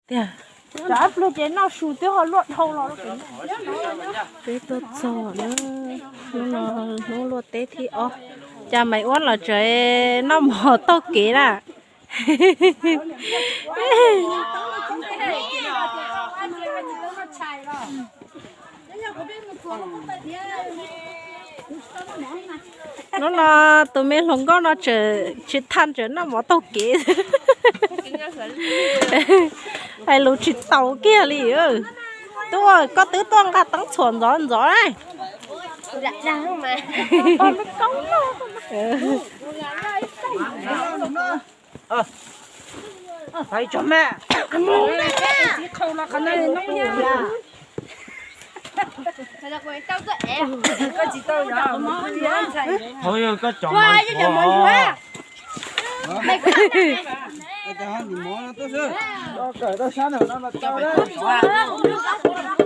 tiag. Peb tuaj txog na, hnub no hnub luaj teb thib ob, cas Maiv Uab los tseem noj mov taug kev na. Hnub no tus me hluas nkauj no tseem tsis thaj tseem noj mov taug kev. Hais lus tsis tau kiag li. Tub, koj twb tuaj nqa teeb txhuam ntxov ntxov na.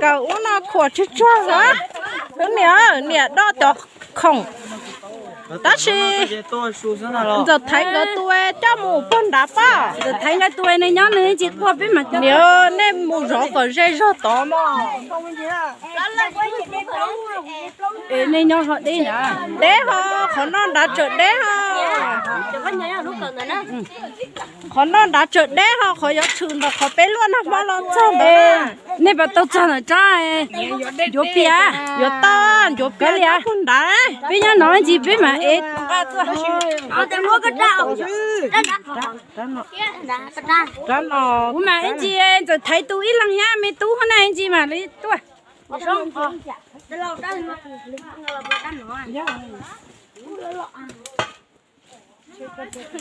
Kawm ub no khuam tsis tsuag xwb. Wb niam, niam do cov khoom, tab sis Ntxawm Thaiv nkawd tus coj mus puag nrad pob. Ntxawm Thaiv nkawd tus nws nyob nws tsis quaj peb mas coj. Niam, nej mus zov kom ze zog tod mog. Nej nyob ho deb nrad. Deb ho, qhov no nrad tseem deb ho. Qhov no nrad tseem deb ho, qhov yuav tshwm ntawm qhov peb luaj nag hmo los txog ntawd. Nej puas tau txog ntawm tsob ncuav pias? Yuav tau, ncuav pias li puag nrad. Peb nyob no ntsis peb mam ev. Rab no, kuv mam ib ntsis Ntxawm Thaiv tus ib leeg thiab me tub hov na ib ntsis mam li tuaj.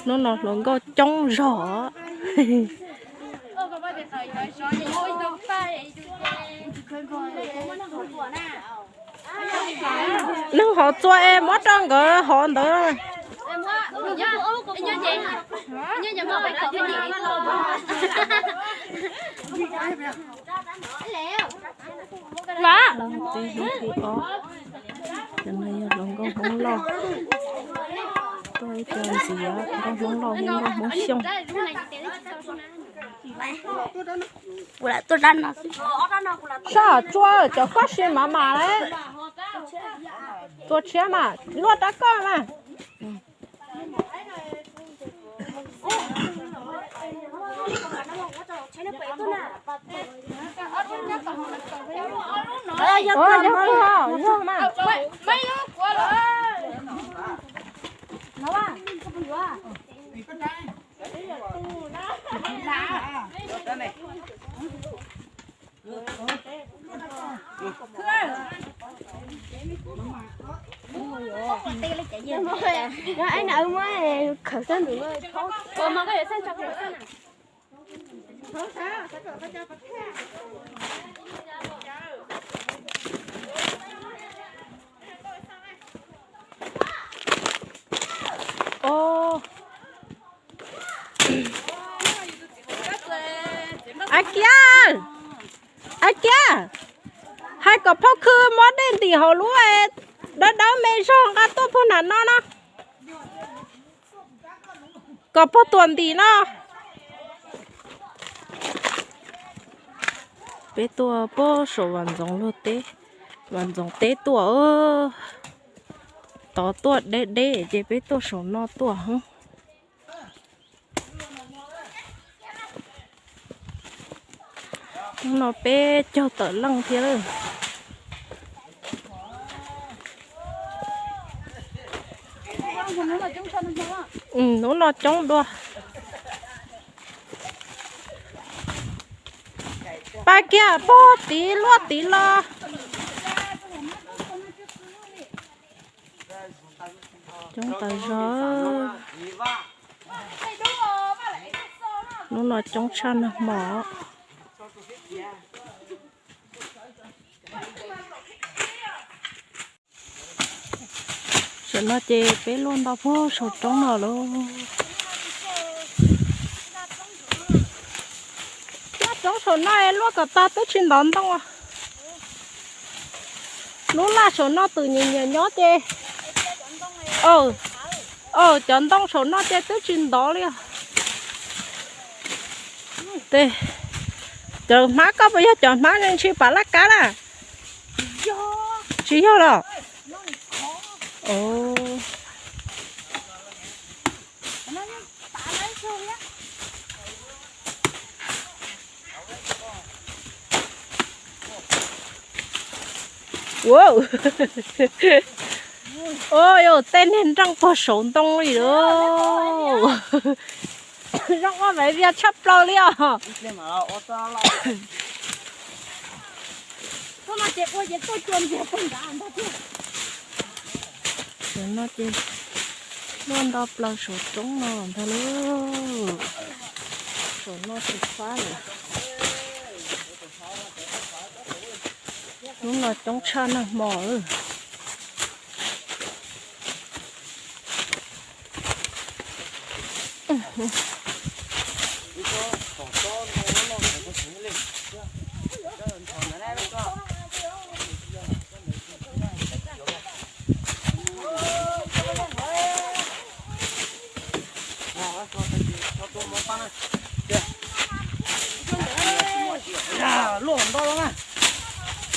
Hnub no hluas nkauj coob zog. Neeg hov txua es muab rau nkawd hov ntawd. Cov no yog hluas nkauj Hmoob Lauj, tuaj ib co ntxiv, nkauj Hmoob Lauj, nkauj Hmoob Xyooj. Sab tsua cov koj sia mas mas lawm. Tua tshiab mas luaj rab koj mas. Yog, yog mas. Ais kiag, ais kiag, hais kom phauj khwb muab dej ntim hauv lub dawb dawb me zog nqa tuaj puag nram no no. Kom pog tuam ntim no. Peb tuaj puag saum Vam Ntxoov luag teb, Vam Ntxoov teb tuaj. Tod tuaj deb deb ces peb tuaj saum no tuaj. Hnub no peb caug tawm leej thiab lawm. Hnub no coob dua. Pab kiag pog tid luaj tid los. Coob tas zog. Hnub no coob tshaj nag hmo. Saum no ces peb luaj nto puag saum roob no lauj. Nyob roob saum no luaj kom tag twb tsis ntov ntoo. Lub laj saum no twm nyiam nyiam nyob ces, cov ntoo saum no ces twb tsis ntov li. Tes, Cov hmab koj puas yog cov hmab ntshis pav laj kab na? Tsis yog los? Ua, yog tej niag nreej puag saum ntoo li lauj. Zoo ua me vias tshaj plaws li os. Cov no ces muaj nto plaws saum roob no ntag lauj. Saum no tsis fab lawm. Hnub no coob tshaj nag hmo. Luaj ntau los na.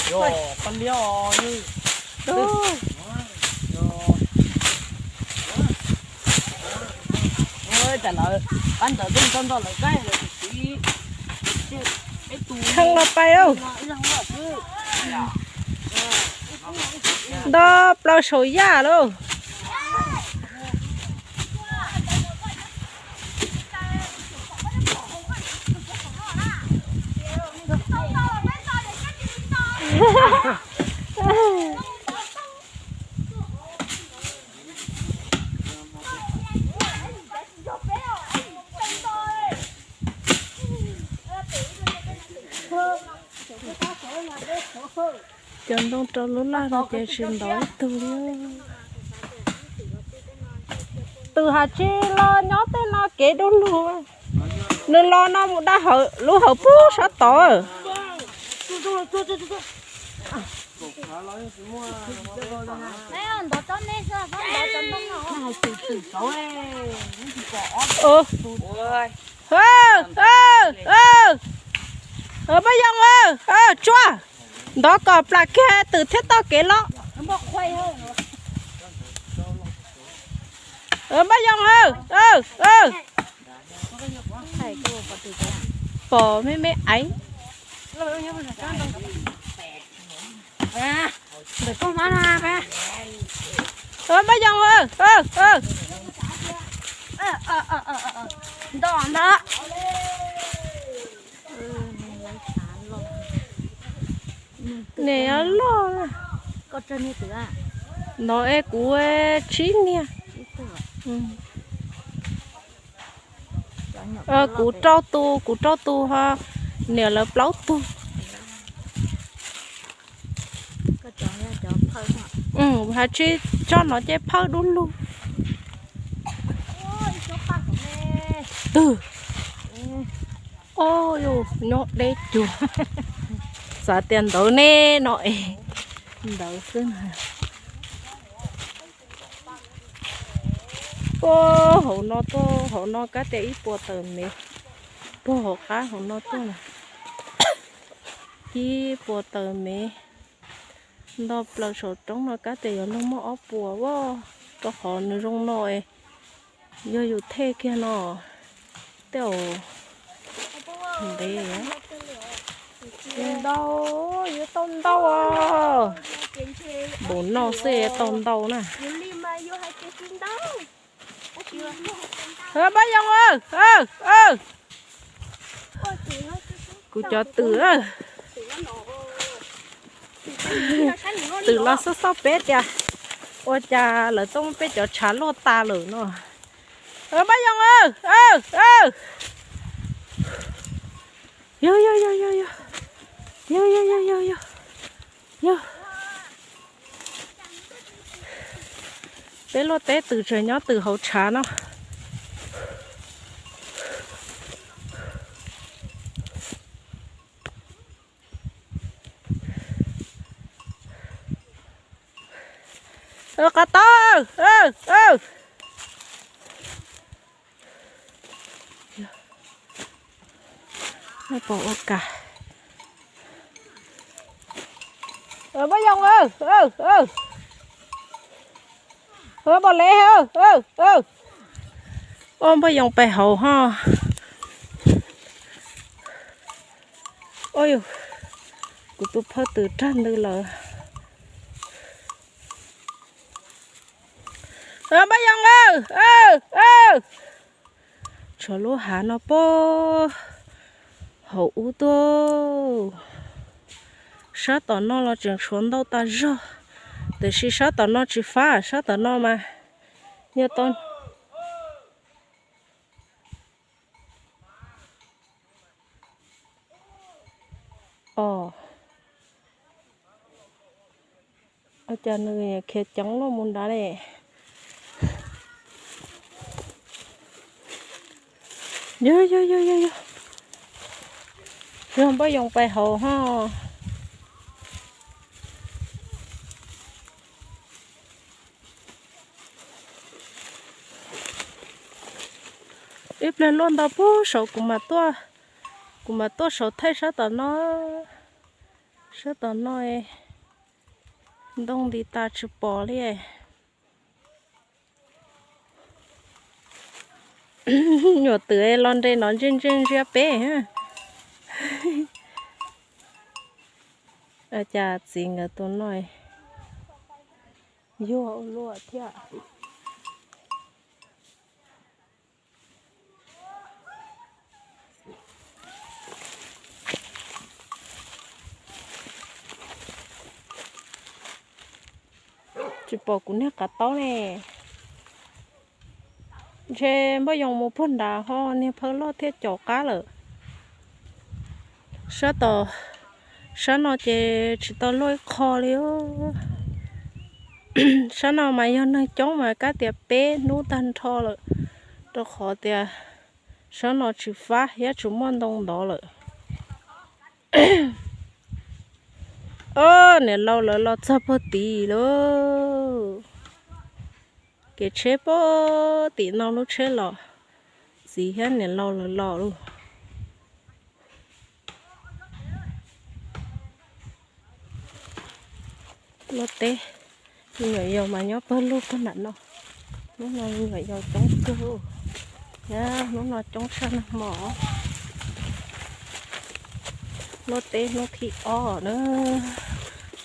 Yog pab liab os. Tam lawv pab ntawd twb ntau ntau lawv qaib lawv tus txiv. Peb tus heej los pais. Nto plaws saum yaj lauj. Cov ntoo rau lub laj no ces tsis ntov ib tug li. Tus has tsis los nyob tej no kev dub lug. Nws los no mus da lub hawv pub sab tod. Pab Yoo, tsuag, ntov kom plam kiag twm thiaj tau kev los. Pab Yoo, pom me me aiv. Pab Yoo, nto ntawd. Niam loj. Nov es kuv tsib niag. Kuv rau tus, kuv rau tus ho niam lawv plaub tug. Has tsis tso no ces phawj dub lug. Twg? Au, yus nyob deb cuag. Xav tias ntawd ne no es ntawd xwb na. Puag hauv no tuaj, hauv no kab tias ib puas tawm mev. Puag hauv qab hauv no tuaj na, ib puas tawm mev. Nto plaws saum roob no kab tias yuav luag muaj ob puas as, rau qhov nws zoo no es yog yus thej kiag no tej zaum ntev. Ntau, yuav tau ntau os. Npaum no xwb tau ntau na. Pab Yoo, kuv cov twm, twm los xob xob peb tias ua cas lawv tau muab peb cov tshav luaj tas lawm no. Pab Yoo, yog, yog, yog, yog, yog, yog, yog, yog, yog. Peb luaj teb twm tseem nyob twm hauv tshav no. Qab tau. Pom ua kas. Npaj Yoos, npaj lev, npaj Yoos pais hauv ho. Kuv tus phauj twb rag ntws lawm. Npaj Yoos, tshuav lub hav no puag hauv ub tuaj. Sab tom no los tseem tshuav ntau tas zog, tiam sis sab tom no tsis fab, sab tom no mas yog tau. Ua cas nws khiav ceev luaj mus nrad li. Yog, yog, yog, yog, yog. Yog Npaj Yoos pais hauv ho. Ib pliag luaj ntau puag saud kuv mam tuaj, kuv mam tuaj saum thaij sab tom no. Sab tom no ntoo nti tas tsis pom li. Nyuam twm los nres no ntsia ntsia ntsia peb. Cas txiv nkawd tus no yuag ua luaj thiab. Tsis pom kuv niag qav taub ne. Ntshe Npaj Yoos mus puag nrad ho niag phawj loj thiaj caum qab lawm. Sab tom, sab no ces tsis tau luaj ib qho li. Sab no mas yog neeg coob mas kab tias peb hnub tag nrho lawm, rau qhov tias sab no tsis fab thiab tsis muaj ntoo ntov lawm. Ob niam laus lawv los txog puag tid lauj. Kev tsheb puag tim no lub tsheb los, txiv thiab niam laus lawv los lauj. Luaj teb, me nyuam yaus mas nyob pawg lug puag nram no. Hnub no me nyuam yaus coob kawg, hnub no coob tshaj nag hmo. Luaj teb hnub thib ob na,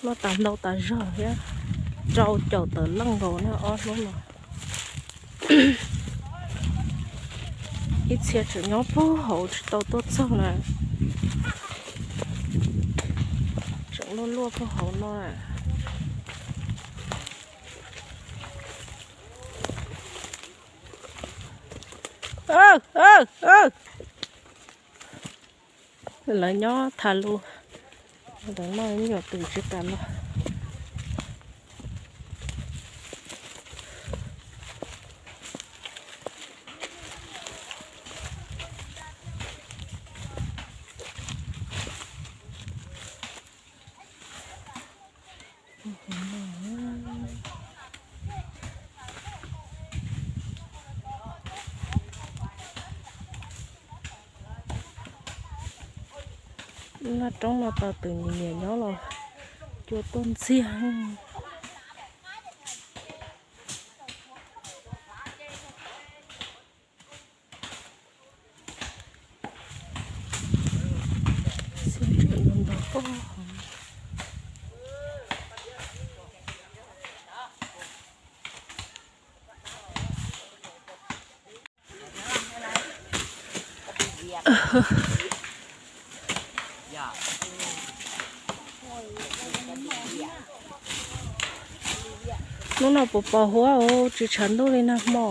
luaj tas ntau tas zog thiab, rau caum tawm leej nkaus na ob hnub no. Ib txhia tseem nyob puag hauv tsis tau tuaj txog na. Tseem luaj luaj puag hauv no. Lawv nyob tham lus, ntawm no me nyuam twm tsis kam los. Lub naj roob no tau twm niam nyob los cua tuaj ntxiag. Hnub no puas pos huab, tsis tshav ntuj li nag hmo.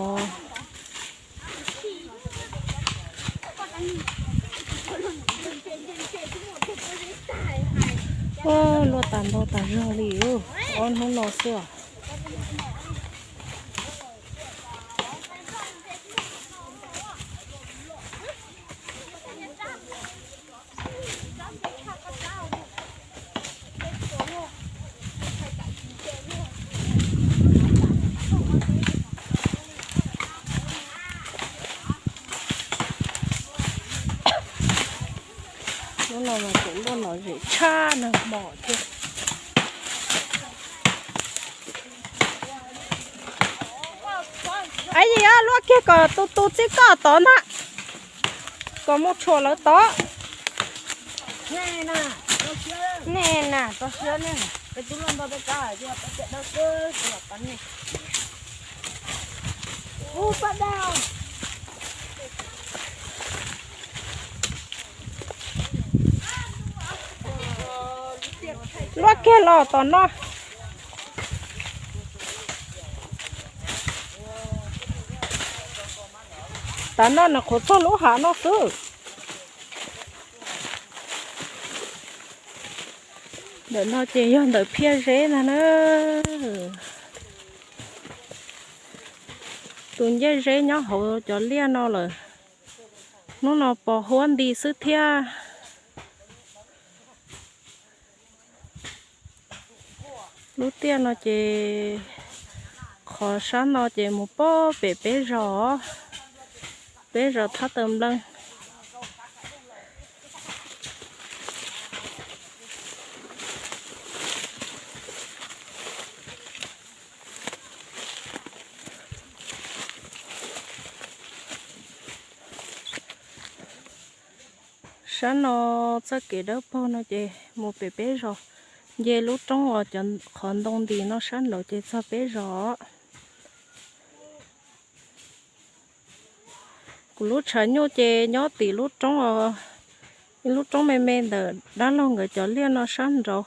Luaj tas ntau tas zog li, ob hnub no xwb. Hnub no mas kuv luaj lom zem tshaj nag hmo thiab. Aib yim, luaj kiag kom tus tus txij koj tod ntag, kom mus tshuam lawv tod. Nej na, tso siab ne, peb twb luaj ntau peb kab, peb cov dawb kawg, peb los pab nej. Luaj kiag los tom no. Tav no nws qhuav txog lub hav no xwb. Ntawm no ces yog ntawm phiaj zeb ntag na. Tus ncej zeb nyob hauv cov liaj no lawm. Hnub no pos huab nti xwb thiab. Lub tiaj no ces qhov sab no ces mus pog pem peb zos, peb zos Thab Taw Nplees. Sab no txoj kev dawb paug no ces mus pem peb zos, nce lub roob uas cov qhov ntoo ntis no sab nraud ces txog peb zos. Kuv lub tshav nyuj ces nyob tim lub roob, ib lub roob me me ntawm dab laug nkawd cov liaj no sab nraud.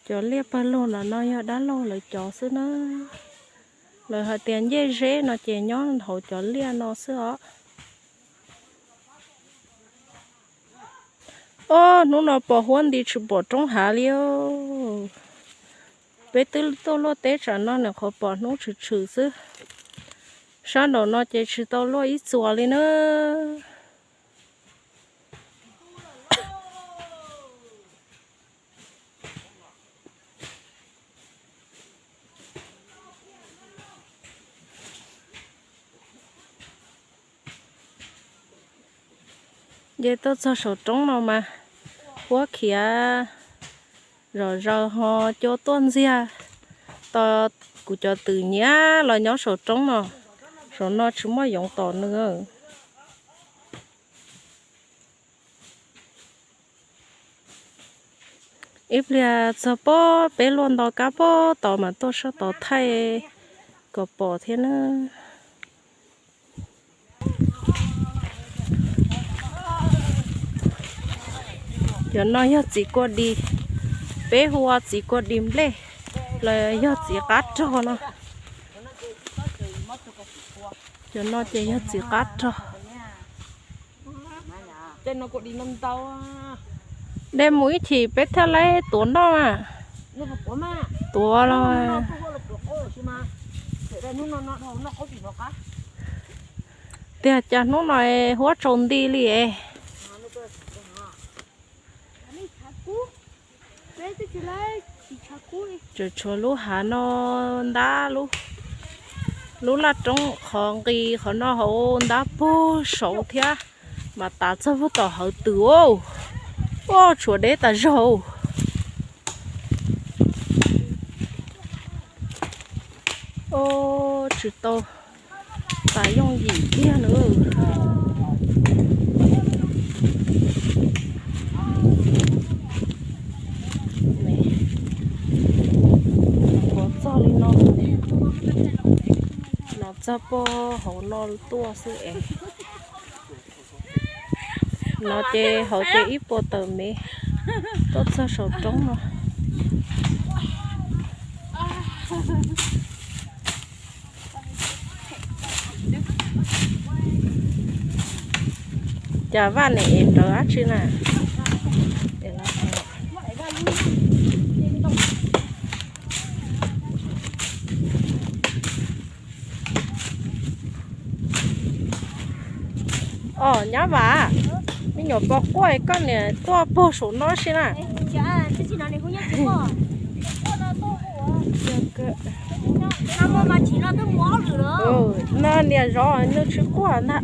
Cov liaj pawg lug no no yog dab laug lawv cov xwb na. Lawv hais tias ncej zeb no ces nyob hauv cov liaj no xwb os. Ob hnub no pos huab nti tsis pom roob hav li. Peb twb tuaj luaj teb tsam no nws qhuav pom hnub tshwm tshwm xwb. Sab nraum no ces tsis tau luaj ib txuas li na. Nce tuaj txog saum roob no mas huab khiav zom zaws ho cua tuaj ntxiag. Tos kuv cov twm nyiam los nyob saum roob no, saum no tsis muaj yoov tom nws. Ib pliag txog pog peb luaj nto kab pog tod mas tuaj sab tod thaij kom pom thiab na. Cov no yog txiv kua dis, peb hu ua txiv kua dis nplej los yog txiv qab rog no. Cov no ces yog txiv qab rog. Dej mus ib chim peb thiaj laib tuav noj. Tuav los tiag cas hnub no huab tsaus nti li es. Tsuas tshuav lub hav no ntab, lub laj roob qhov nqis qhov no hauv ntab puag saud thiab, mas tav txog puag tom hauv twm. Ua tshuav deb tas zaug. Tsis tau tas yooj yim tiag na. Qhuav txog li no, los txog puag hauv no tuaj xwb es. No ces hauv ces ib puas tawm mev tuaj txog saum roob no. Cas vaj niam ev rawv dab tsi na? Os, nyab Vam, me nyuam pos quaj koj niam tuaj puag saum no si na. No niam zov nws tsis quaj ntag.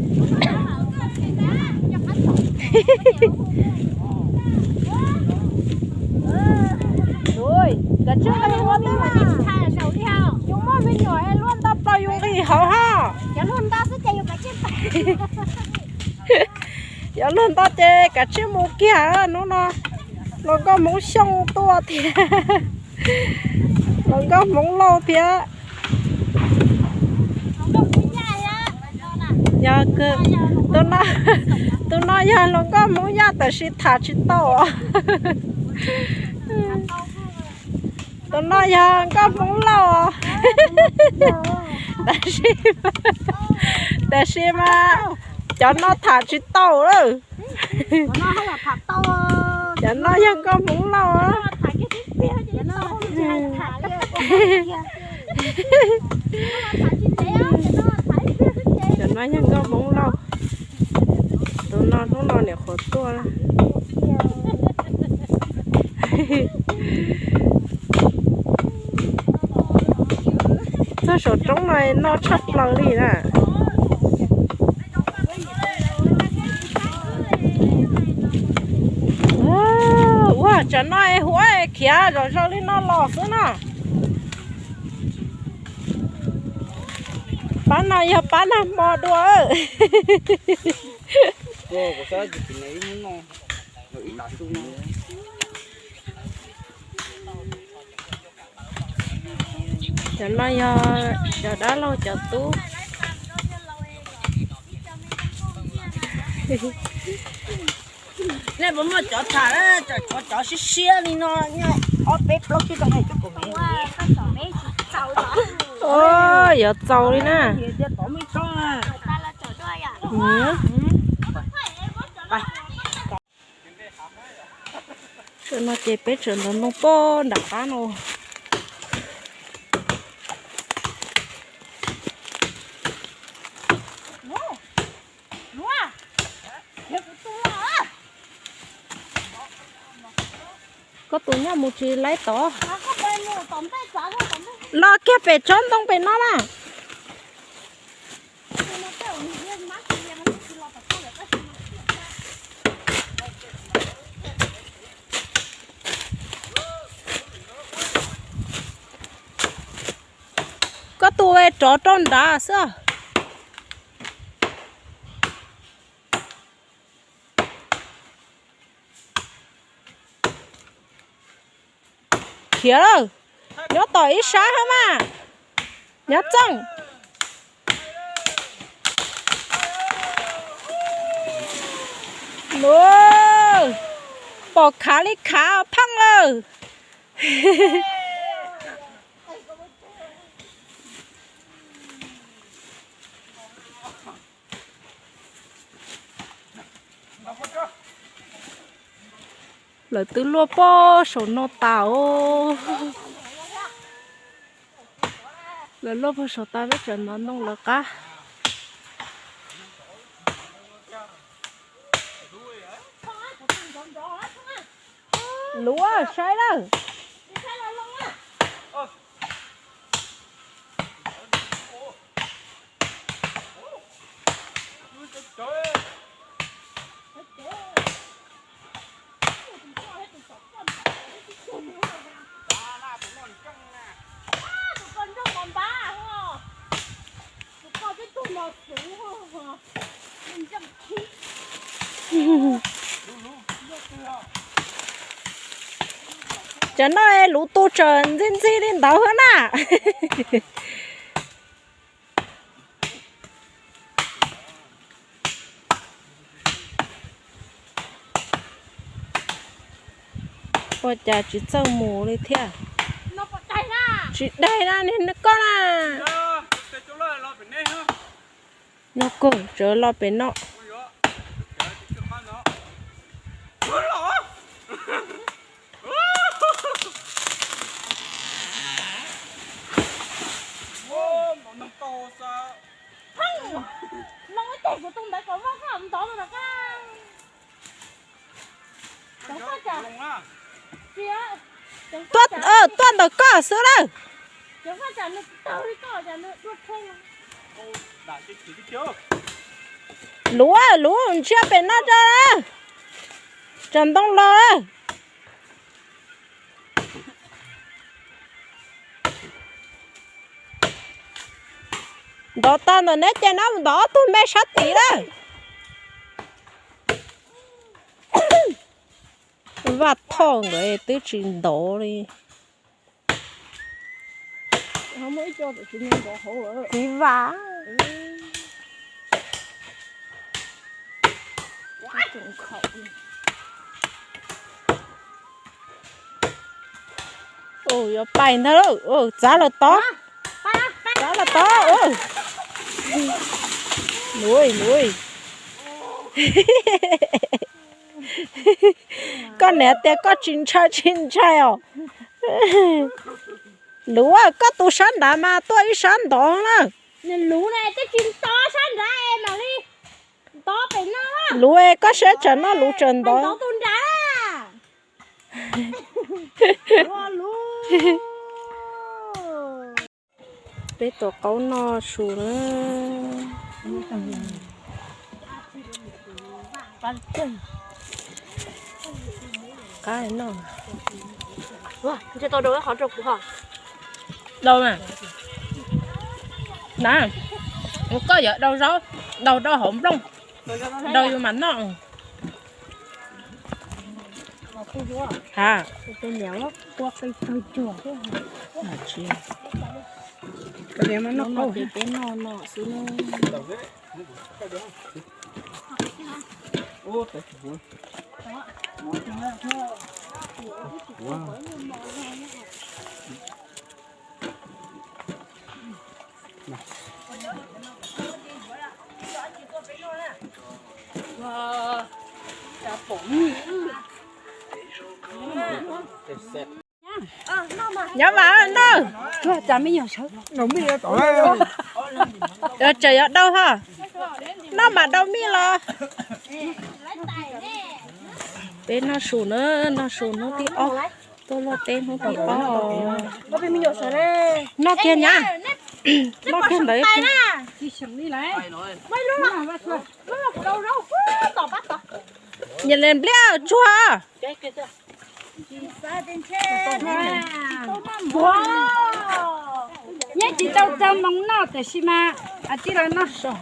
Yus muaj me nyuam es luaj ntau plaws yus nqis hauv ho. Yuav luag nto ces kav tsij mus kiag hnub no. Hluas nkauj Hmoob Xyooj tuaj thiab. Hluas nkauj Hmoob Lauj thiab. Yog, tus no, tus no yog hluas nkauj Hmoob Yaj tab sis tham tsis tau. Tus no yog nkauj Hmoob Lauj. Tab sis, tab sis mas cov no tham tsis tau lawm. Cov no yog nkauj Hmoob Lauj. Cov no yog nkauj Hmoob Lauj. Tus no hnub no niam qhuav tuaj. Txog saum roob no noj tshaj plaws li na. Ua, tsam no es huab khiav zom zaws li no los xwb na. Pab no yog pab nag hmo dua. Cov no yog cov dab laug cov tub. Nej puas muaj cov tham, cov siab siab li no, ob peb plaub tsib rau cov kaum me. Yuav txaus li na. Tam no ces peb tseem ntov ntoo pog nram qab no. Koj tus nyob mus tsis laib tod. Los kiag pem tsob ntoo pem no na. Koj tus rov rau nrad xwb. Khiav lawm, nyob tom ib sab hab mas, nyob txooj. Pom khav li khav pheej lawm. Lawv twb luaj pog saum no tas os. Lawv luaj pog saum tas peb tseem ntov ntoo lawv qab. Luav saib lawm. Cov no luv tu tsawm ntxig ntxig li ntawd hab na. Ua cas tsis txawj mus li thiab? Tsis daig na, niag koj na. Nyob kawg, tseem los pem no. Tuaj, tuaj ntawm koj xwb lawm. Luv, luv, ntsia pem no tso lawm. Tsaus ntoo los lawm. Ntov tag ntawm neb ces neb mus ntov ob tug me sab tid lawm. Vaj Thoj nkawd twb tsis ntov li. Txiv Vaj. Ua, yuav pais ntag lauj. Ua, txav los tod. Txav los tod. Luv, luv. Koj niam tias koj tsis ntshai tsis ntshai os. Luv, koj tus sab nrad mas tuaj ib sab ntov na. Luv, koj siab tsawm noj luv tsawm ntov. Peb tuav qaub noj su na. Qab noj. Dau na. Na, koj yuav dau zaub, dau rau hauv nplooj, dau yus mam noj. Ha. Nyob mas noj. Tsam yuav dau ho. Noj mas dau mij los. Peb noj su na, noj su hnub thib ob, tuaj luaj teb hnub thib ob. Noj kiag nyab. Noj kiag ntawd. Nyiam li npliaj tsuag. Nyob tsis tau txog moo noj tiam sis mas tij laug noj so.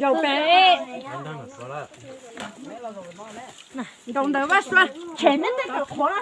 Zaum pem nraum ntawd Vaj Sua tshem neb tej tawm qhuav.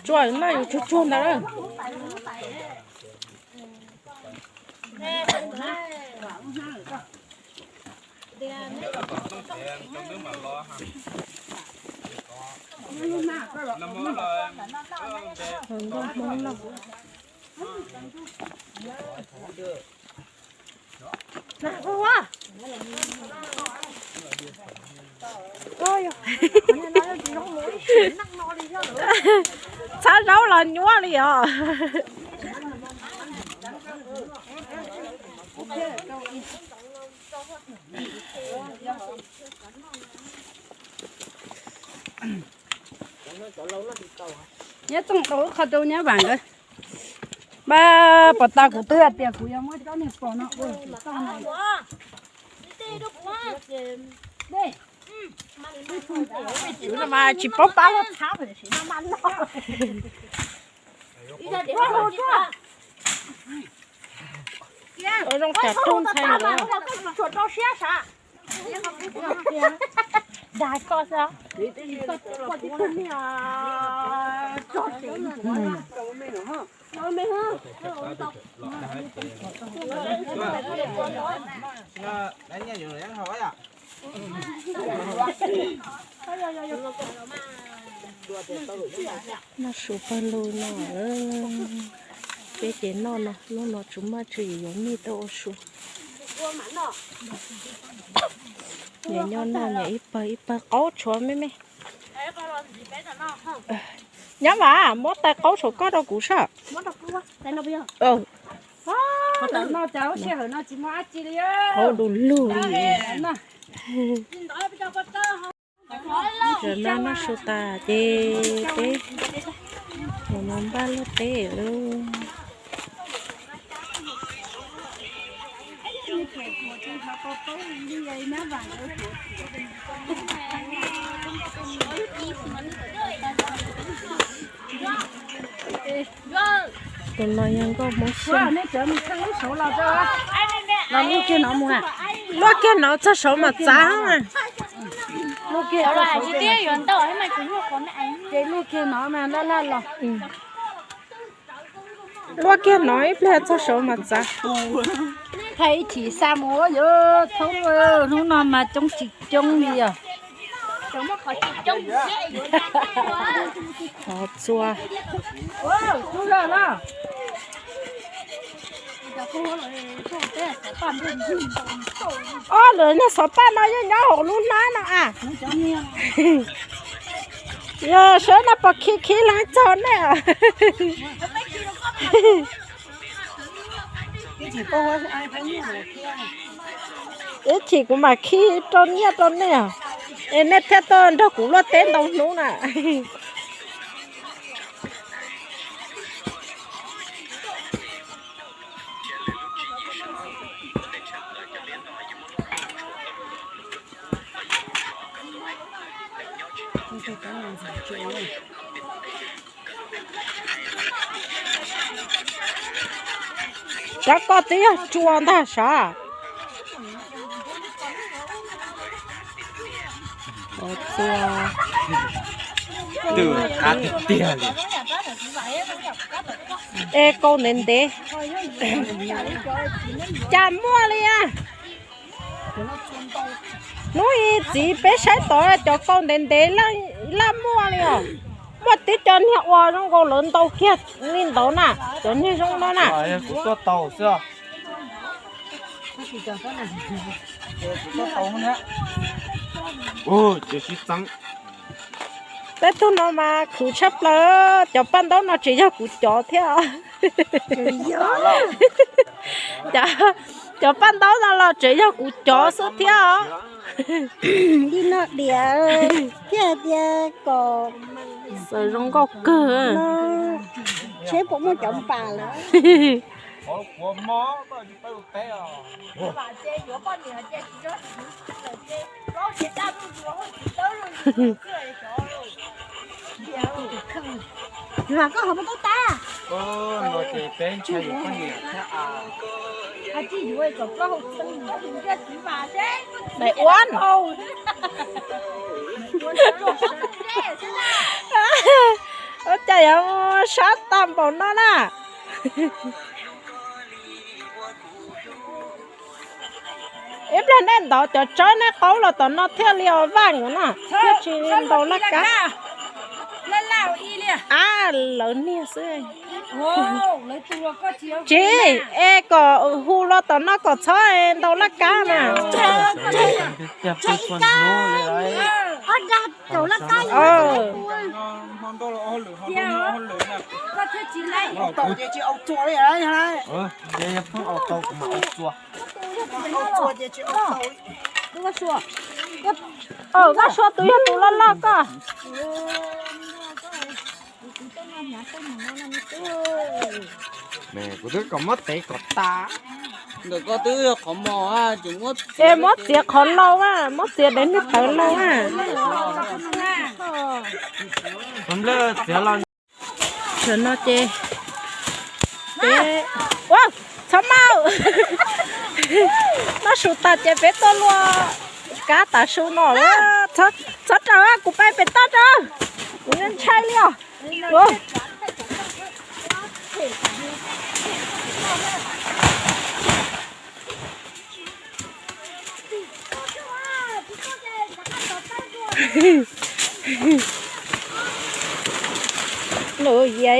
Tsuag noj yus tsuag tsuag ntawd. Txhab zaub los nyuaj li os. Nyob txooj rau lub qhov rau nyob vam nkawd. Pab pom tas kuv twb hais tias kuv yuav muab cov niag pos no ua tau na. Mas tsis paub pab lub txhab. Ua zoo tsam rooj ntxhais nkawd. Dag koj xwb. Noj su pawg lug no, peb ces noj no, hnub no tsis muaj tswv yim yuav mij tuaj ua su. Nyias nyob noj nyias ib pawg ib pawg qaub tshuav me me. Nyab Vam, muab tais qaub saum koj rau kuv saib. Qaub du lug li. Zaum no noj su tas ces peb mus npaj luaj teb lauj. Tus no yog nkauj Hmoob Xyooj. Luaj kiag no txog saud mas txav. Luaj kiag no mas laj laj los. Luaj kiag no ib pliag txog saud mas txav. Thaij ib chim xa mus yuav thoob, hnub no mas coob tsis coob li os. Xov txua. Ob lwm niag xov paj no yeej nyob hauv lub hnab no a. Yog sawv no pom khi khi los txog nej. Ib chim kuv mam khi rau nyiaj rau nej, es nej thiaj tuaj nrog kuv luaj teb ntau hnub na. Cov koj twb yog tsua ntag sav. Tua qab tiag tiag li. Es kaus ntev ntev. Cas muaj li a? Hnub i txiv peb saib tod cov kaus ntev ntev laj muaj li os. Muaj tib co niag ua zoo nkaus lawv ntau kiag li ntawd na, cov niag zoo no na. Kuv tua tau xwb. Peb tug no mas khwv tshaj plaws, cov paj ntaub no tseem yog kuv cov thiab. Cov paj ntaub no los tseem yog kuv cov xwb thiab os. Li no diam thiaj tias kom xaws zoo nkauj kawg. Tsheb puas muaj cov npas lawm. Mas koj ho muaj tub tab. Daim uab. Ua cas yuav sab tag npaum no na. Ib pliag nej ntov cov tsawb nej qaub los tom no thiaj li os vaj na, thiaj tsis ntaus laj kab. Ab, lawv niag xwb. Tsis, es kom hu los tom no kom txhob ntaus laj kab na. Vaj Sua tus yog tus loj loj koj. Kuv twb kom muab tev kom tas. Ntawm koj twb yog qhov mos, es muab txiav qhov laus, muab txiav dev niag tawv laus. Qhov nplej txiav los. Tam no ces peb, ua, txhob maj, noj su tas ces peb tuaj luaj kab tav su no. Txhob raws, kuv pais pem toj rau, kuv ntshai li os. Nws yia,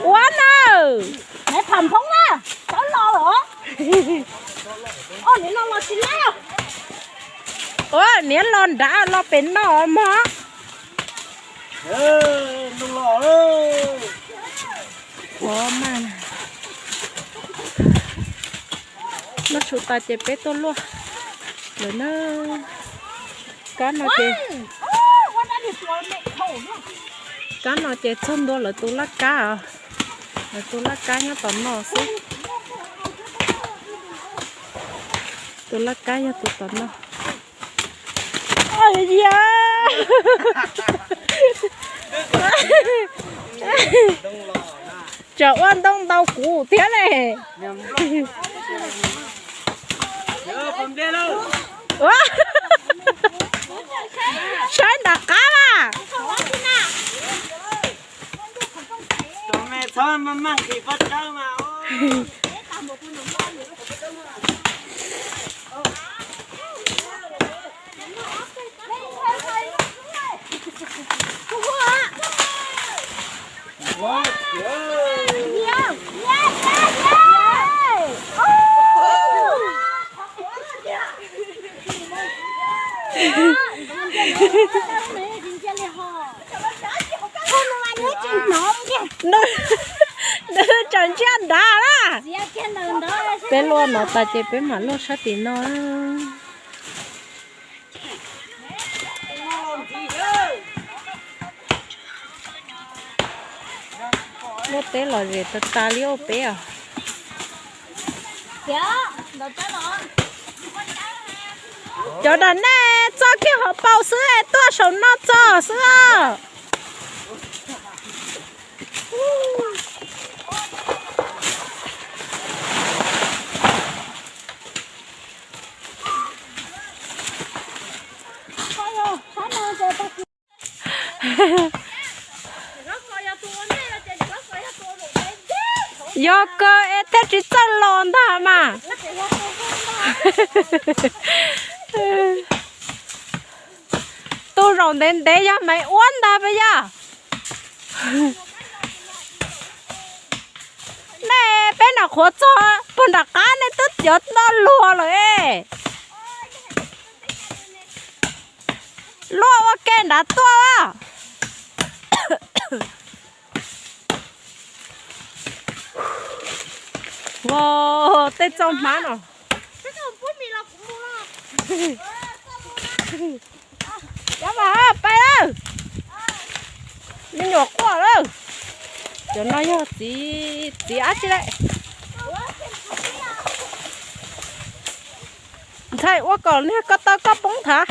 ua na, nais pham Hmoob na, txawv los lawm. Ob nim no los tsis laib. Ua niam los nrad los pem no mog. Ua mas noj su tas ces peb tuaj luaj lawm na. Kab no ces, kab no ces txog ntua lawv tus laj kab os. Lawv tus laj kab nyob tom no xwb. Tus laj kab yog tus tom no. Tseem ua ntoo ntaus kuv thiab ne. Saib nram qab mas. Nws tseem ntsiab nrad na. Peb luaj no tas ces peb mam luaj sab tim no. Luaj teb lom zem tas tas li ua peb os. Cov dam nej txog kiag hauv paus xwb es tuaj saum no txog xwb os. Yog kawg es thiaj tsis txawj los ntag mas. Tus zaum ntev ntev yog Maiv Uab ntag puas yog? Nej peb nram qhuav txog puag nram qab nej twb cov no luag lawm. Luaj ua ke nrad tuaj. Ua tej txoj hmab no. Cov mas pais lawm. Me nyuam quaj lawm. Cov no yog txiv, txiv dab tsi lawm? Ntxhais ua kom niag ko taw koj poob thav.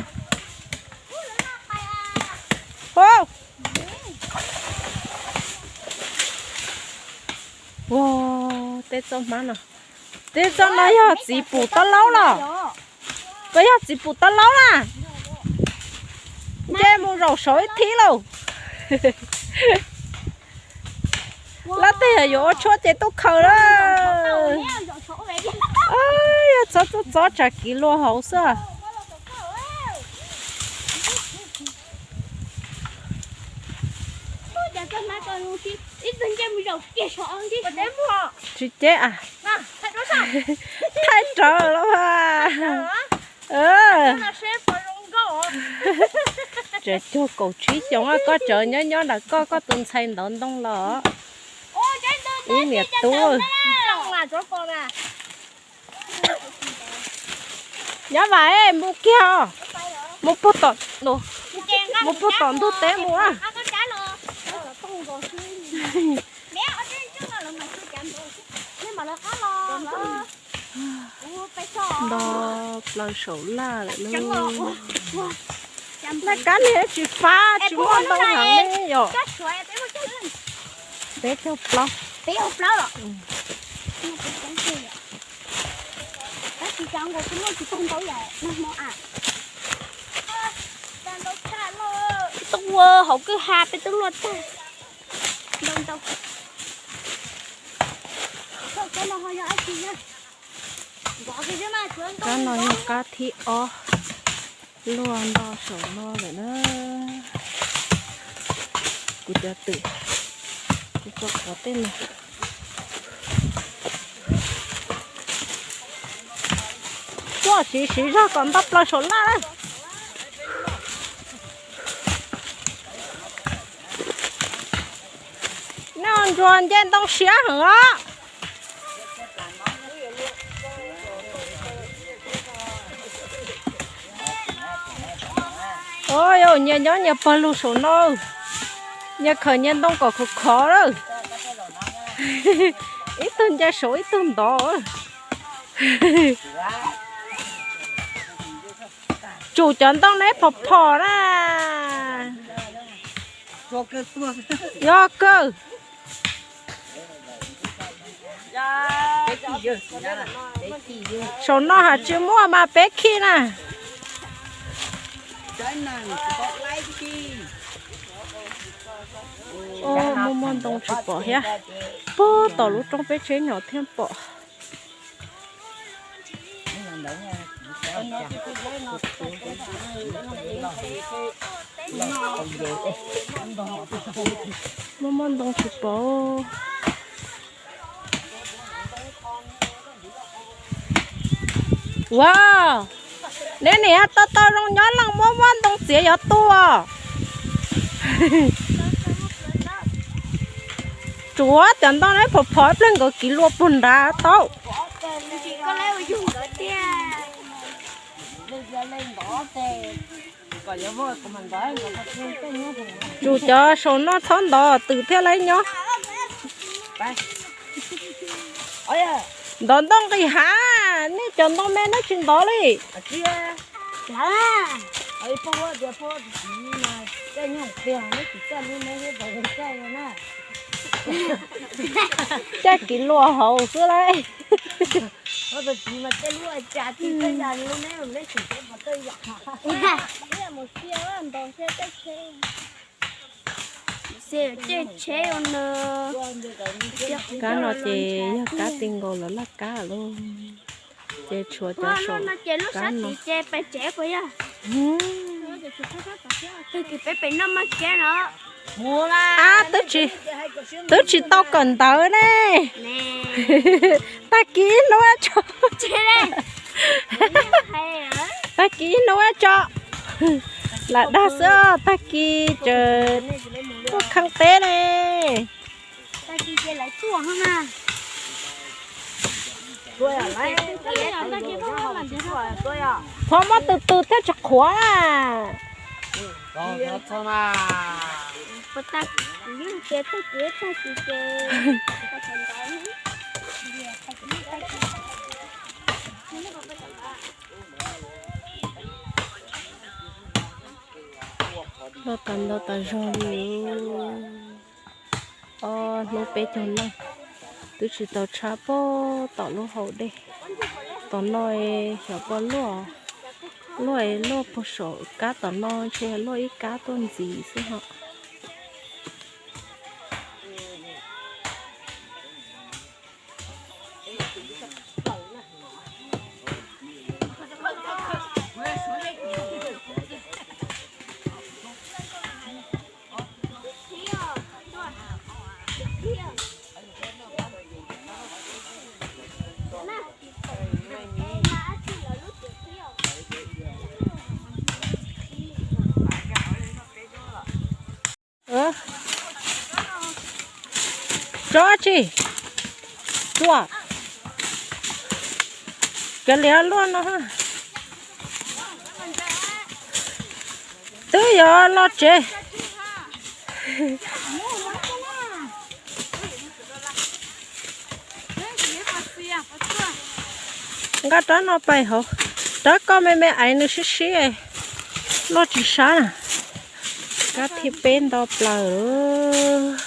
Ua tej txoj hmab no. Tej txoj no yog txiv pum taub laub los? Puas yog txiv pum taub laub na? Nce mus zaum saud ib thib lauj. Lab tej yog yuav ua tshuab ces tuaj khaws lawm. Yog txhob txob txhob tsam kiv luag hauv xwb. Tsis ceb a. Thaij rawv los mas. Tseem cuag kaum tsib xyoos koj tseem nyob nyob nram koj, koj tus ntxhais ntov ntoo los. Ib niam tub. Nyob vas, mus kiag, mus puag tom, mus puag tom ntug teb mus na. Nto plaws saum laj lawm lauj. Naj kab niag tsis fab, tsis muaj ntau heev li yom. Peb caug plaub. Tuaj ua hauv kwj ha peb twb luaj tag. Kab no yog kab thib ob, luaj nto saum no lawm na. Kuv cov twm, kuv tso quav tej no. Tuaj siv siv zog kom nto plaws saum laj lawm. Ntsuag nce ntoo siab heev os. Yog nyias nyob nyias pawg lug saum no, nyias khawm nyias ntoo kom khov khov lawm. Ib tug nce saud ib tug ntov. Tsum cov ntoo neb phom phom na. Yog kawg. Saum no has tsis muaj mas peb khij na. Muaj muaj ntoo tsis pom thiab. Puag tom lub roob peb tsheb nyom thiaj pom. Muaj muaj ntoo tsis pom. Ua, neb nim tau tau zoo nyob leej muaj muaj ntoo txiav yuav tu os. Tsuav cov ntoo neb phom phom ib pliag nkawd kiv luaj puag nrad tau. Tsum cov saum no txhob ntov twm thiaj li nyob. Ntov ntoo nqis hav, nej cov ntoo me neb tsis ntov li. Caij kiv luaj hauv xwb lauj. Kab no ces yog kab ti nkaus lawv laj kab lauj. Ces tshuav cov saum kab no. Ab, twb tsis tau kawm ntawv ne. Tag kis ib hnub tso, tag kis ib hnub tso. Lam dag xwb, tag kis tseem tuaj kheej teb ne. Qhuav muab tw tw thiab tsis qhuav na. Loj tas ntau tas zog li. Ob hnub peb caug leej, twb tsis tau tshab pog tom lub hau dej. Tom no xyov puas luaj, luaj luaj puag saum kab tom no ntshe luaj ib kab tuaj ntxiv xwb ho. Tso tsi, tsuas, cov liab luaj no. Twb yuav los tsev. Nqa rab no pais hauv, rab koj me me aiv nws sib sib, luaj tsis sab na. Kab thib peb nto plaws.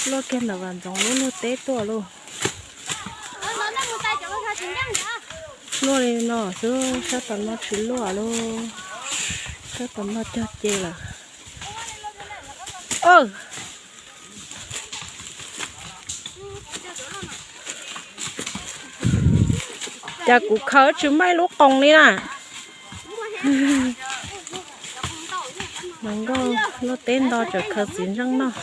Luaj kiag ntawm Vam Ntxoov lub luag teb tuaj lauj. Luaj li no xwb, sab tom no tsis luaj lauj. Sab tom no cog ce lawm. Cas kuv khaws tsis muaj ib lub qoos li na. Mas nkauj luaj teb nto tseem khaws txiv ntseej noj.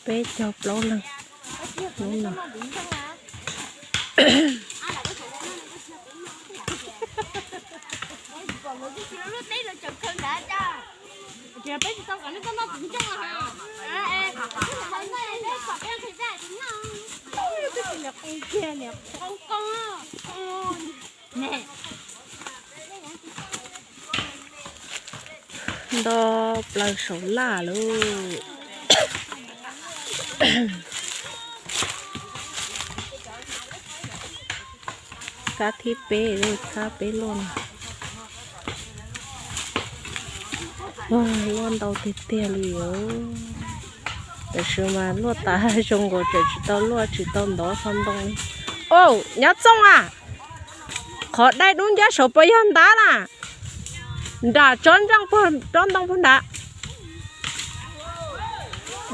Peb caug plaub leeg hnub no. Nto plaws saum laj lauj. Kab thib peb, kab peb luaj no. Luaj ntau tiag tiag li os. Tab sis mas luaj tas zoo nkaus tseem tsis tau luaj tsis tau ntov qhov ntoo li. Au, nyob txooj a, qhov dai dub ncab saum puas yog ntab na? Nram tsob ntoo puag nrad.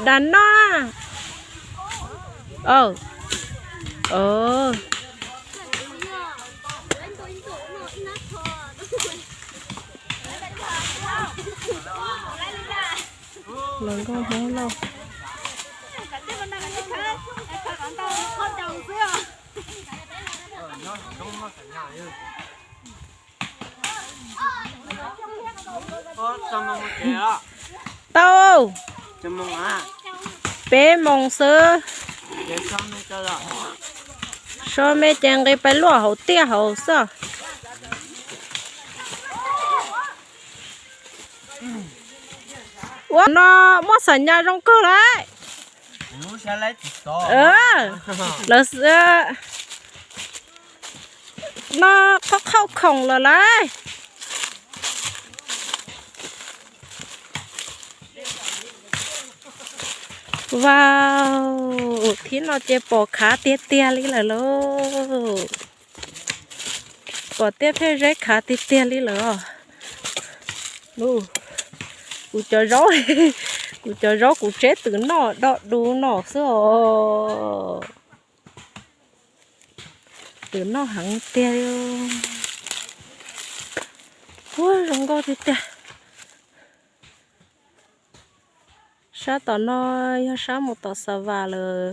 Nram no. Los nkauj Hmoob lauj. Tau, peb moos xwb. So me ces nqis pais luaj hauv tiaj hauv xwb. Ua no muaj xam nyas zoo kawg lauj. Lawv no qhov qhauj khoom lawm lauj. Vau, thib no ces pom khav tiag tiag li lawm lauj. Pom tiaj Phiaj Zeb khav tiag tiag li lawm os. Kuv cov zaub, kuv cov zaub kuv tseb twm noj do du no xwb os. Twm noj heev tiag. Ua zoo nkauj tiag tiag. Sab tom no yog sab mus tom Xa Vas lawm.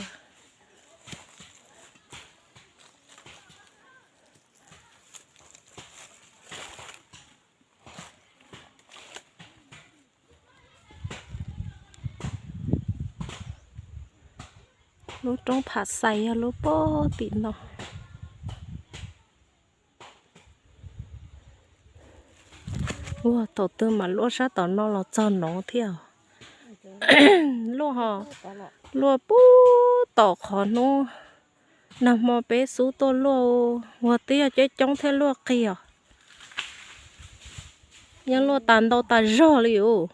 Lub roob Pham Xais yog lub pob tim no. Ua thaum twg mas luaj sab tom no los txog no thiab. Luaj, luaj puag tom qhov hnub nag hmo peb xub tuaj luaj, ua twb yog coob coob thiaj luaj qig os. Yeej luaj tas ntau tas zog li os.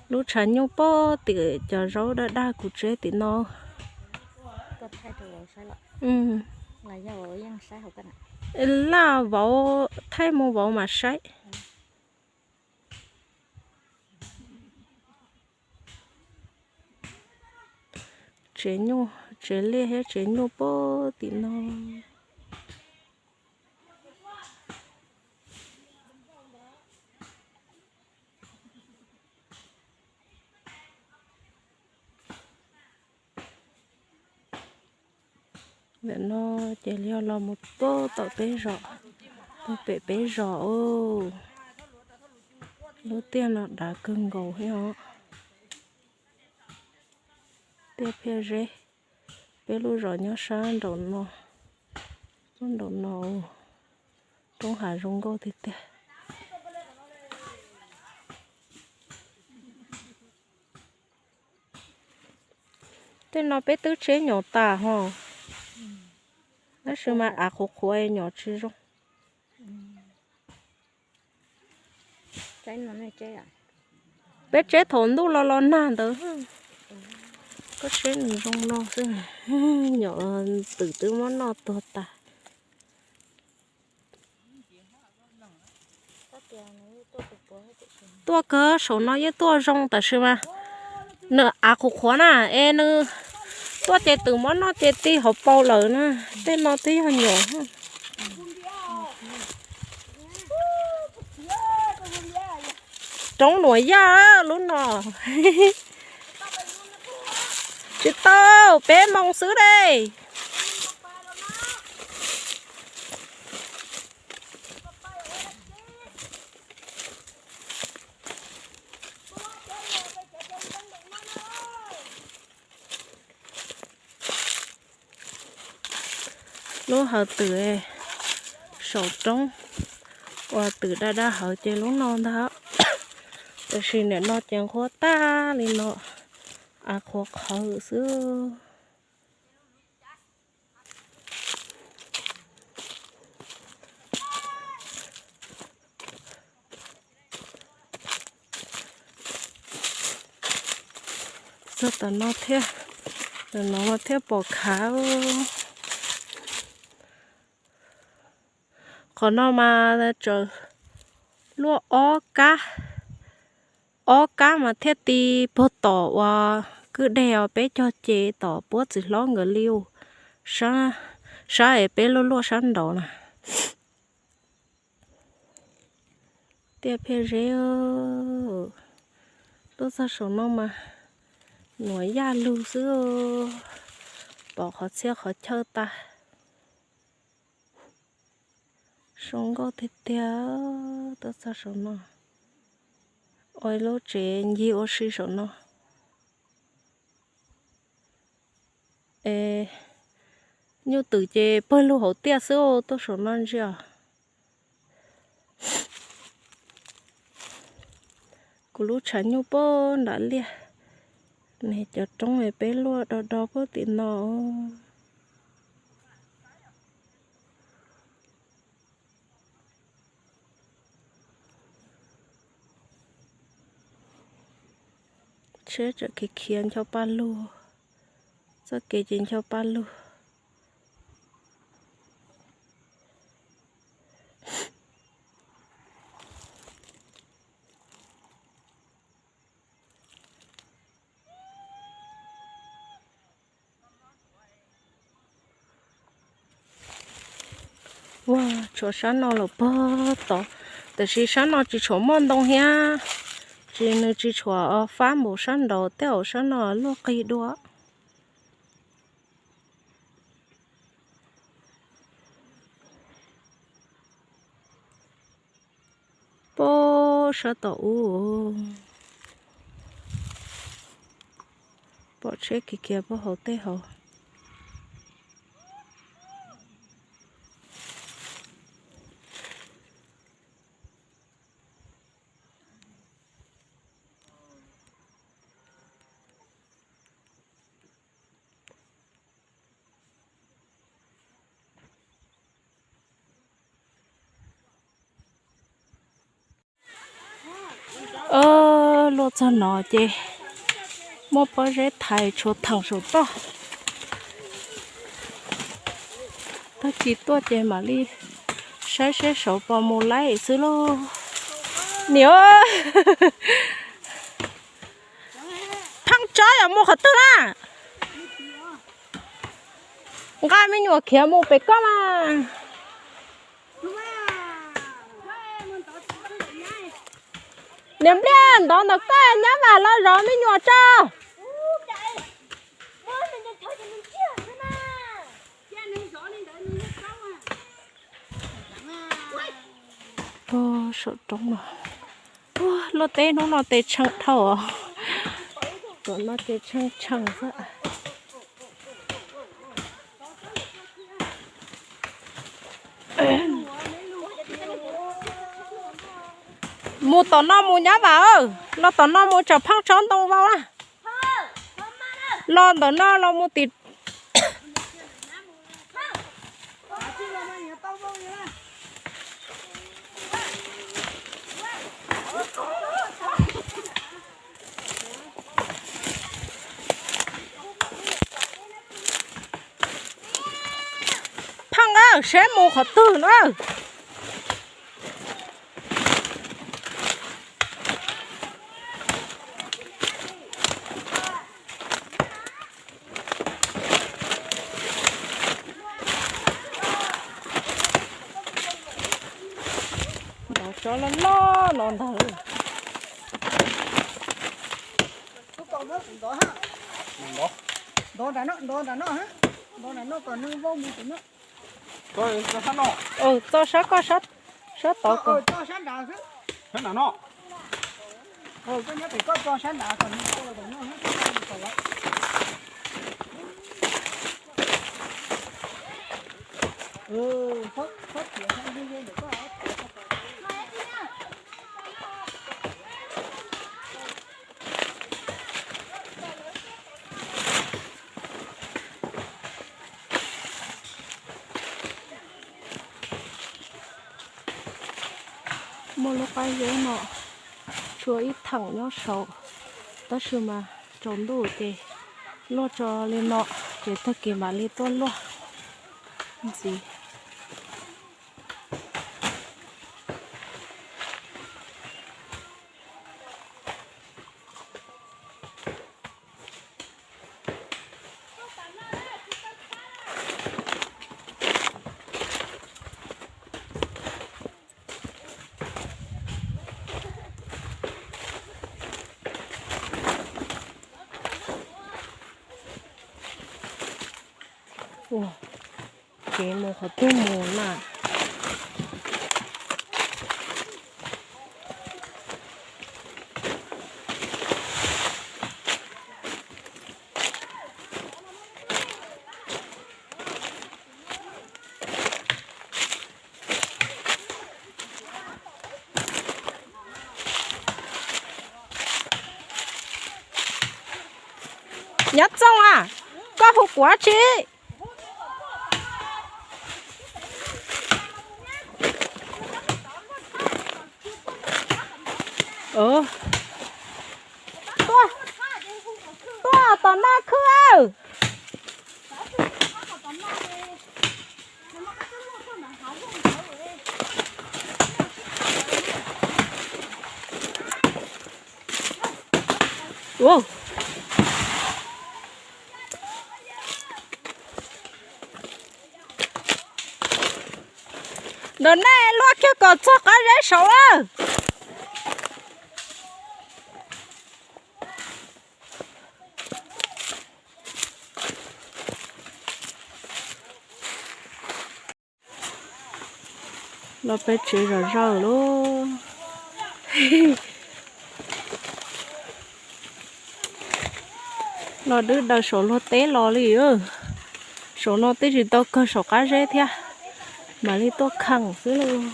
Lub tshav nyuj pob tim cov zaub daj daj kuv tseb tim no. Laj vauv, thaij mus vauv mas saib. Tsev nyuj, tsev liaj thiab tsev nyuj pob tim no. Ntawm no ces yog los mus puag tom peb zos, puag pem peb zos os. Lub tiaj no dav kawg nkaus thiab os. Tiaj Phiaj Zeb, peb lub zos nyob sab nraum no, nraum no, roob hav zoo nkauj tiag tiag. Tej no peb twb tseb nyom tas ho, tab sis mas av qhuav qhuav nyom tsis zoo. Peb tseb thaum ntuj los los nag ntawd, koj tseb nws zoo no xwb, nyom twm twb muab noj tuag tas. Tuaj kawg, saum no yeej tuaj zoo tab sis mas nws av qhuav qhuav na, es nws tuaj ces twm muab noj ces ti hauv paus lawm na. Tej no twb yog nyom. Roob Nuam Yaj lub no. Tsis tau, peb moos xwb dej. Lub hawv twm saum roob uas twm daj daj hawv ces lub no ntag. Tiam sis nim no ces nqhuab tag li no, av qhuav qhawv xwb. Txog tom no thiab, tom no mas thiaj pom khav. Qhov no mas tseem luaj ob kab, ob kab mas thiaj ti puag tom uas kwj deg os, peb cog ces tom puab txiv hlob nkawd li u, sab es peb luaj luaj sab nraud na. Tiaj Phiaj Zeb, tuaj txog saum no mas nuam yaj lug xwb, pom qhov txhia qhov chaw tas. Zoo nkauj tiag tiag, tuaj txog saum no. Ua ib lub tsev ncig ua si saum no. Es nyuj twm ces pawg lug hauv tiaj xwb, tuaj saum no ntsia. Kuv lub tshav nyuj puag nram liaj, ne cov roob es peb luaj do do puag tim no. Tsheb tseem khiav khiav ncho pa lug, txoj kev ces ncho pa lug. Ua, tshuav sab no los puag tod, tiam sis sab no tsis tshuav muaj ntoo thiab, tsis, nws tsis tshuav fab npaum sab nraud, tej zaum sab no luaj qig dua. Puag sab tom ub, pom tsheb khiav khiav puag hauv tej hauv. Luaj txog no ces muaj pob zeb thaiv tshuav theem saum toj. Tag kis tuaj ces mam li saib seb saud puas mus laib xwb lauj. Niam, pheej tsob yog mus qhov twg na? Nqa me nyuam khiav mus pem koj mas. Niam Npliaj, ntov ntawm koj, nyab Vam los zov me nyuam tso. Saum roob no, luaj teb hnub no tes tsheej dhau os. Tom no ces tsheej tsheej xwb. Mus tom no mus nyab Vam, los tom no mus tsam pheej tsob ntoo vau na. Los ntawm no los mus tim. Pheej a, seb mus qhov twg na. Ntov tsob loj loj no ntag. Ntov nram no, ntov nram no, ntov nram no kom nws vau mus tim no. Txo sab koj, sab tod kom. Koj nyob pem koj txo sab nrad kom nws vau los tom no. Muaj lub qab zeb no tshuav ib theem nyob saud, tab sis mas tsaus ntuj ces luaj tso li no, ces tag kis mam li tuaj luaj ntxiv. Ua, kev mus qhov twg mus na. Nyob Txooj a, koj hu kuv dab tsi? Tuaj, tuaj tom no khwb. Ntawm nej luaj kiag kom txog qab zeb saud lawm. Los peb tsev zom zaws lauj. Los dwb daws saum luag teb los li. Saum no twb tsis tau kawg saum qab zeb thiab, mam li tuaj kheem xwb lauj.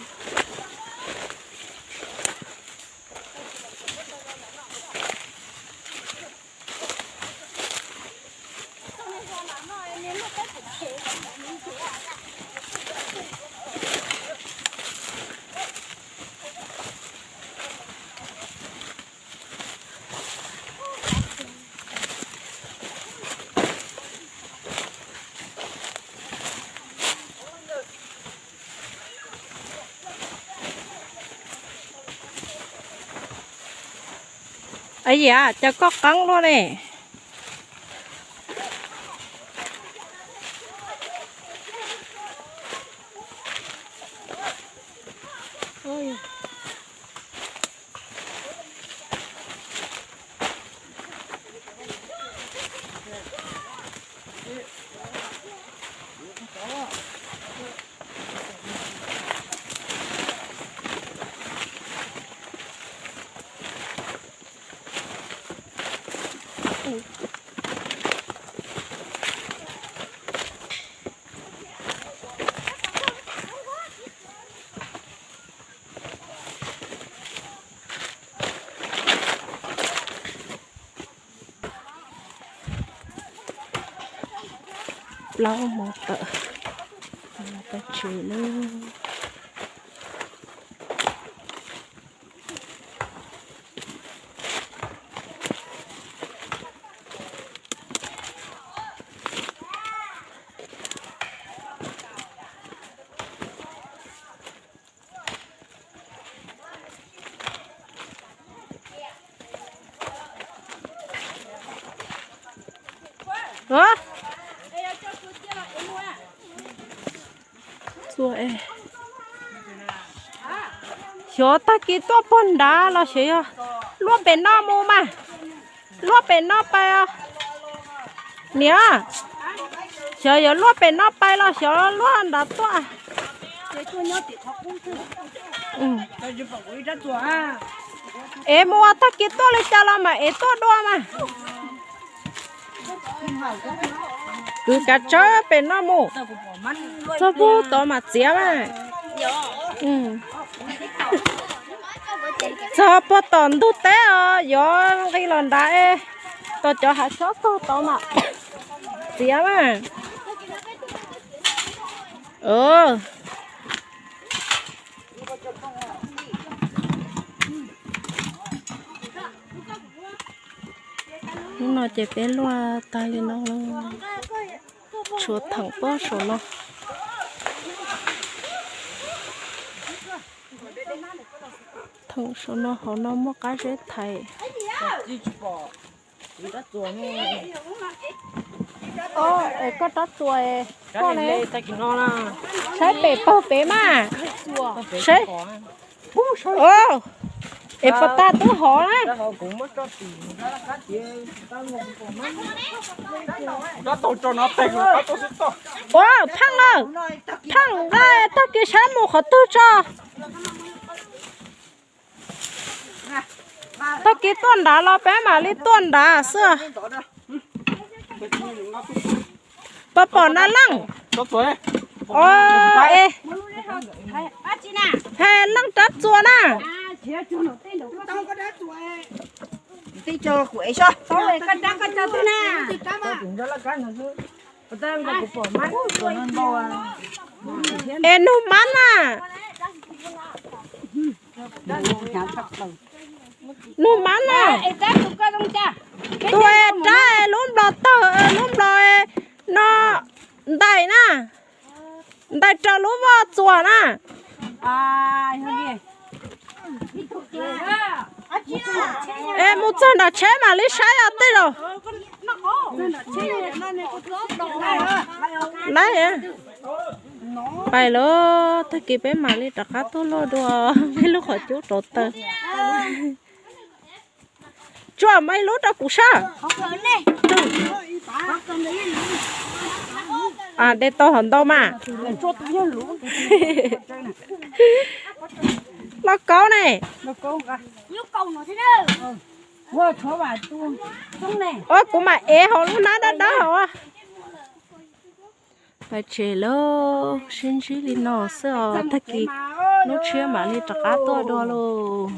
Yam cas koj qeeb luaj ne? Plaub hmo tawm, peb tsev lawm. Xyov tag kis tuaj puag nrad los xyov yog luaj pem no mus mas. Luaj pem no pais os. Niam, xyov yuav luaj pem no pais los xyov luaj nrad tuaj. Es mus ua tag kis tuaj li cas los mas es tuaj dua mas. Kwv kav tsawb pem no mus, txog puag tod mam txiav mas. Txog puag tom ntug teb os, yuav nqis los nrad, tom cov hav tsob txog tod mam txiav mas. Hnub no ces peb luaj tag li no, tshuav theem pob saum no. Theem saum no hauv no muaj qab zeb thaiv. Es koj rab txuas, koj ne, saib pem pawg pem mas, saib. Es puas tag twb hov na. Ua pheej lawm, pheej nqa tag kis saib mus qhov twg tso. Tag kis tuaj nrad los peb mam li tuaj nrad xwb. Puas pom na leej? Hais leej rab txuas na. Es nug mab na. Nug mab na. Tus es rab lub nplos tawg, lub nplos no ntais na, ntais raws lub voj txuas na. Es mus txog nram tsheb mam li saib os tej zaum. Laib, pais lawm, tag kis peb mam li rov qab tuaj luaj dua peb lub qhov cub rauv taws. Tsuam mas ib lub rau kuv sab. De tau hov ntau mas. Lauj kaub ne. Ua kuv mam ev hauv lub hnab dawb dawb hauv. Pais tsev lawm, sib ntsib li no xwb os, tag kis hnub tshiab mam li rov qab tuaj dua lauj.